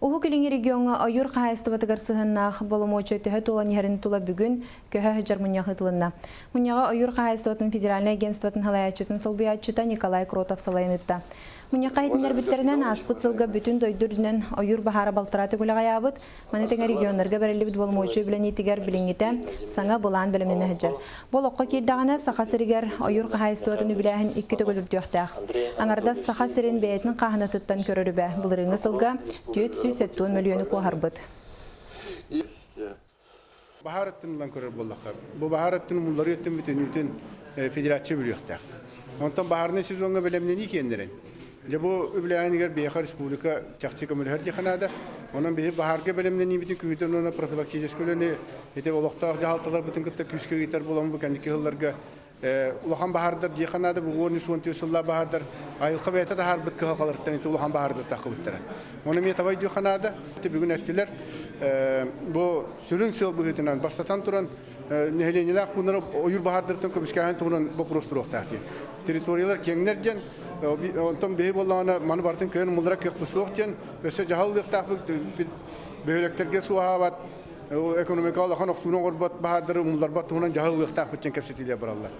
Уһук Илиҥҥи региоҥҥа ойуур хаһаайыстыбатыгар сыһыаннаах боломуочуйа төһө туолан иһэрин тула бүгүн көһө сылдьар мунньах ыытылынна. Мунньаҕы ойуур хаһаайыстыбатын федеральнай агентствотын салайааччытын солбуйааччыта Николай Кротов салайан ыытта. Мунньахха иһитиннэрбиттэринэн, ааспыт сылга бүтүн дойду үрдүнэн ойуур баһаара балтараа төгүл аҕыйаабыт. Маны тэҥэ регионнарга бэриллибит боломуочуйа үбүлэниитигэр билиҥҥитэ саҥа былаан бэлэмнэнэ сылдьар. Бу олоххо киирдэҕинэ, Саха сиригэр ойуур хаһаайыстыбатын үбүлээһин икки төгүл үрдүөхтээх. Аҥардас Саха сирин бэйэтин хааһынатыттан көрөр үбэ былырыыҥҥы сылга 470 мөлүйүөнү куоһарбыт. Баһаар өттүн ылан көрөр буоллахха, бу баһаар өттүн умулларыы өттүн бүтүннүүтүн федерация бүлүөхтээх. Онтон баһаарынай сезоҥҥа бэлэмнэнии киэннэрин. Дьэ бу үбүлээһинигэр биһиэхэ республика чахчы көмөлөһөр диэххэ наада. Онон биһи баһаарга бэлэмнэниибитин күүһүтэн уонна профилактическай үлэни ити олохтоох дьаһалталарбытын кытта күүскэ ыытар буолан бу кэнники сылларга улахан баһаардар диэххэ наада, бу 13 сыллаах баһаардар айылҕа бэйэтэ таһаарбыт кыһалҕаларыттан ити улахан баһаардар таххыбыттара. Ону эмиэ таба өйдүөххэ наада. Бүгүн эттилэр, бу сүрүн сыал быһыытынан бастатан туран нэһилиэнньэлээх пууннары ойуур баһаардарыттан көмүскээһин туһунан боппуруос туруохтаах диэн. Территориялар киэҥнэр диэн, онтон биһи буоллаҕына маны барытын кыайан умуллара кыахпыт суох диэн, өссө дьаһал ылыахтаахпыт, бөһүөлэктэргэ суоһаабат экономикаҕа улахан охсууну оҥорбот баһаардары умулларбат туһунан дьаһал ылыахтаахпыт диэн кэпсэтиилэр бараллар.